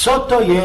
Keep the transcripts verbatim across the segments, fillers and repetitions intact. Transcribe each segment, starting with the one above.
Co to je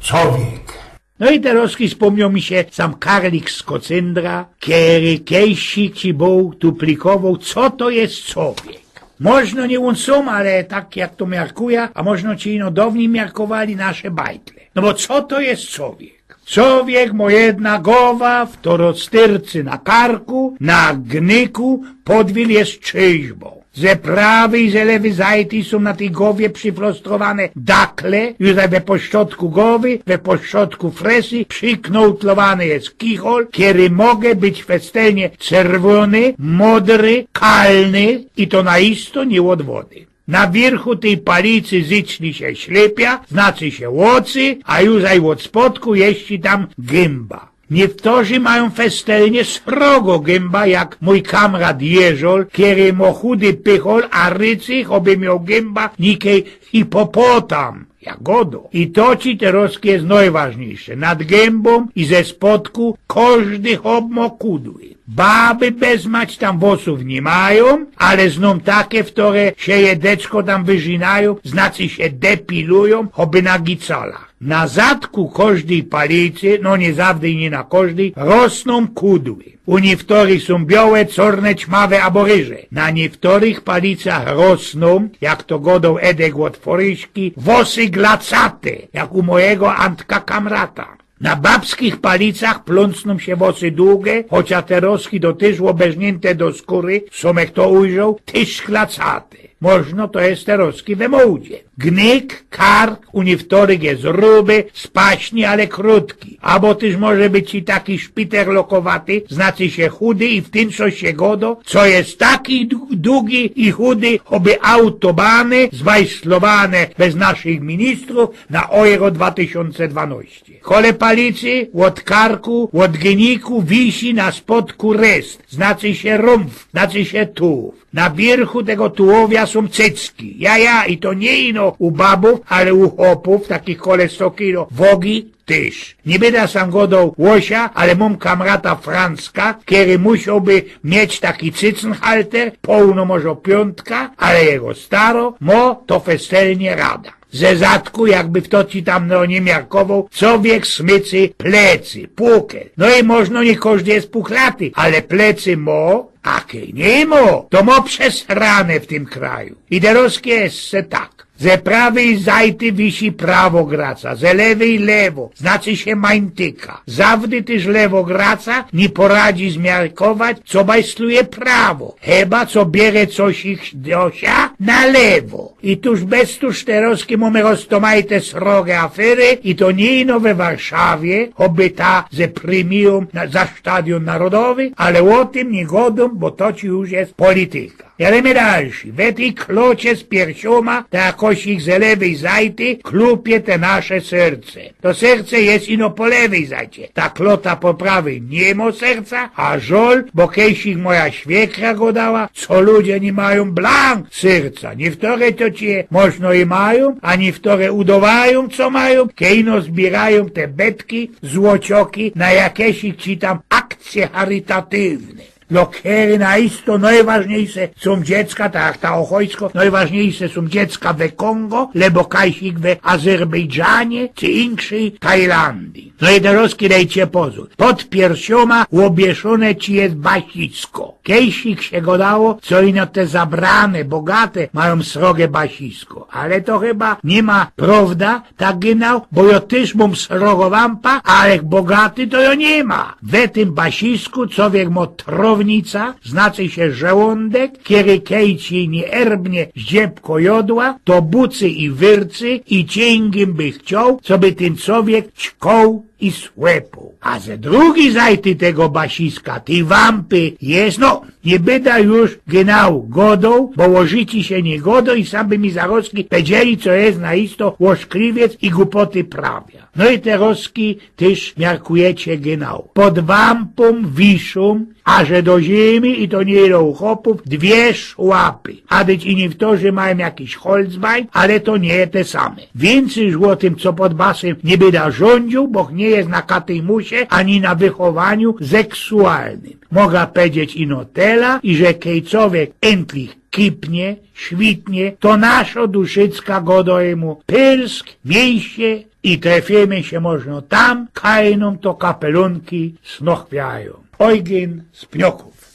cowiek? No i terŏzki spōmniōł mi sie sam Karlik z Kocyndra, kery kejsik ci bōł, tu plikowoł, co to je cowiek. Możno niy ôn sōm, ale tak jak to miarkuja, a możno ci ino downi miarkowali nasze bajtle. No bo co to je cowiek? Cowiek mo jedna gowa, w toro styrcy na karku, na gnyku, podwil je czyźbōm. Ze prawyj i ze lewyj zajtyj sōm na tyj gowie przyflostrowane dakle, już we poszczotku gowy, we poszczotku fresy, prziknōłtlowany je kichol, kery moge być festelnie czerwōny, modry, kalny i to na isto niy ôd wody. Na wiyrchu tyj palicy zyczli sie ślypia, znaczy sie ôcy, a już aj ôd spodku jeszcze tam gymba. Niywtorzy majōm festelnie srogo gymba, jak mōj kamrat Jerzol, kery mo chudy pychol, a rycy, choby mioł gymba nikej hipopotam, jak godo. I to ci terŏzki je nojważniejsze. Nad gymbōm i ze spodku kożdy chop mo kudły. Baby bezmać tam włosōw niy majōm, ale znōm take, wtore sie jedeczko tam wyrzynajōm, znaczy sie depilujōm, choby na gicalach. Na zadku kożdyj palicy, no niy zawdy i niy na kożdyj, rosnōm kudły. U niywtorych sōm biołe, corne, ćmawe abo ryże. Na niywtorych palicach rosnōm, jak to godoł Edek ôd Foryśki, włosy glacate, jak u mojigo Antka kamrata. Na babskich palicach plōnsnōm sie włosy dugie, chocia terŏzki to tyż ôberzniynte do skōry, sōm jak to ujrzoł, tyż glacate. Możno to je terŏzki we modzie. Gnyk, kark, u niywtorych je ruby, spaśny, ale krōtki. Abo tyż może być i taki szpiterlokowaty, znaczy sie chudy i w tym co sie godo, co je taki du- dugi i chudy, choby autobany zbajslowane bez naszych ministrōw na Euro dwa tysiōnce dwanŏście. Kole palicy, ôd karku, ôd gyniku wisi na spodku rest, znaczy sie rōmf, znaczy sie tułōw. Na wiyrchu tego tułowia sōm cycki. Ja, ja, i to niy ino u babōw, ale u chopōw, takich kole sto kilo wogi, tyż. Niy byda sam godoł Łosia, ale mōm kamrata Francka, kery musiołby mieć taki cycynhalter, połno może piōntka, ale jego staro mo to festelnie rada. Ze zadku, jakby fto ci tam no niy miarkowoł, cowiek smycy plecy, pukel. No i możno niy kożdy je puchlaty, ale plecy mo, a kej niy mo, to mo przesrane w tym kraju. I terŏzki jeszcze tak. Ze prawyj zajty wisi prawŏ graca, ze lewyj lewo, znaczy sie mańtyka. Zawdy tyż lewo graca niy poradzi zmiarkować, co bajsluje prawŏ, chyba co biere coś ich do sia na lewo. I tuż bez tuż terŏzki mōmy roztomajte srogie afyry i to niy ino we Warszawie, choby ta ze prymijōm na, za Stadiōn Narodowy, ale ô tym niy godōm, bo to ci już je polityka. Jadōmy dalszy. We tyj klocie z piersiōma, ta jakoś ich ze lewyj zajty, klupie te nasze serce. To serce je ino po lewyj zajcie. Ta klota po prawyj niy mo serca, a żol, bo kejsik moja świekra godała, co ludzie niy majōm blank serca. Niywtore to ci je, możno i majōm, a niywtore udowajōm, co majōm, kej ino zbiyrajōm te betki, złocioki na jakesik ci tam akcje charytatywne. No kery na isto nojważniejsze sōm dziecka, tak jak ta Ochojsko, nojważniejsze sōm dziecka we Kongo, lebo kajsik we Azerbejdżanie, czy inkszyj Tajlandii. No i terŏzki dejcie pozōr. Pod piersiōma ôbieszōne ci je basisko. Kejsik sie godało, co ino te zabrane, bogate majōm srogie basisko. Ale to chyba niy ma prŏwda, tak gynŏ, bo jŏ tyż mōm srogŏ wampa, ale bogaty to jŏ niy ma. We tym basisku cowiek mo trownica, znaczy sie żołōndek, kery kej ci niy erbnie zdziebko jodła, to bucy i wyrcy i ciyngiym by chcioł, coby tyn cowiek ćkoł i słepōł. A ze drugyj zajty tego basiska, tyj wampy je, no, niy byda już gynŏ godoł, bo ô życiu sie niy godo i sam by mi zarŏzki pedzieli, co je na isto ôszkliwiec i gupoty prawiŏ. No i terŏzki tyż miarkujecie gynŏ. Pod wampōm wiszōm, a że do ziymi i to niy ino u chopōw, dwie szłapy. A dyć i niywtorzy majōm jakiś Holzbein, ale to niy te same. Wiyncyj już ô tym, co pod basym niy byda rzōndziōł, bo niy je na katyjmusie ani na wychowaniu seksualnym. Moga powiedzieć ino tela, iże kej cowiek entlich kipnie, świtnie, to naszo duszycka godo jymu: pyrsk, wiejsie, i trefiymy sie możno tam, kaj nōm to kapelōnki snochwiajōm. Ojgyn z Pniokōw.